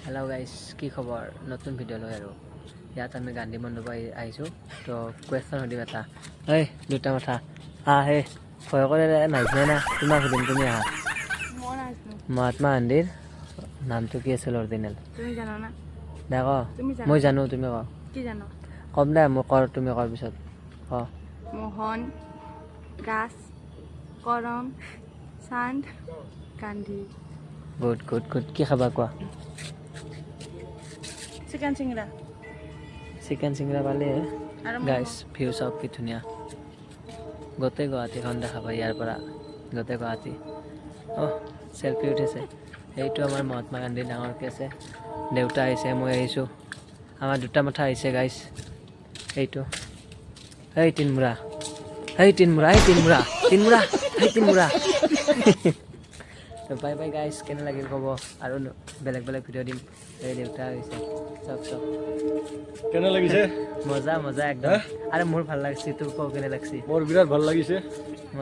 Hello' guys, কি খবৰ? নতুন ভিডিঅ' লৈ আৰু ইয়াত আমি গান্ধী মণ্ডপ আহিছোঁ। তো কুৱেশ্যন সুধিম এটা। এই দুটা মাথা, আহ। হে, ভয় কৰে নাজানে না। তোমাক সুধিম, তুমি আহা। মই নাজানো। মহাত্মা গান্ধীৰ নামটো কি আছিল অৰিজিনেল? তুমি জানা না? দে, ক। তুমি জানা? মই জানো, তুমি ক। কি জানো? কম দে, মই কৰ, তুমি কৰ পিছত ক। Mohandas Karamchand Gandhi. Good good good. কি খাবা কোৱা? চিকেন চিংৰা। চিকেন চিংৰা পালে। আৰু গাইজ, ভিউ চাওক কি ধুনীয়া। গোটেই গুৱাহাটীখন দেখা পায় ইয়াৰ পৰা, গোটেই গুৱাহাটী। অহ, চেলফি উঠিছে। সেইটো আমাৰ মহাত্মা গান্ধী ডাঙৰকৈ আছে। দেউতা আহিছে, মই আহিছোঁ, আমাৰ দুটা মাথা আহিছে গাইজ। সেইটো এই তিনমুৰা, এই তিনমুৰা, এই তিনমুৰা, তিনমুৰা, এই তিনমুৰা। তো বাই বাই গাইজ, কেনে লাগিল ক'ব আৰু বেলেগ বেলেগ ভিডিঅ' দিম। এই দেউতা আহিছে, চাওক চাওক। কেনে লাগিছে? মজা মজা একদম। আৰু মোৰ ভাল লাগছে, তোৰ কওঁ কেনে লাগছে? মোৰ বিৰাট ভাল লাগিছে।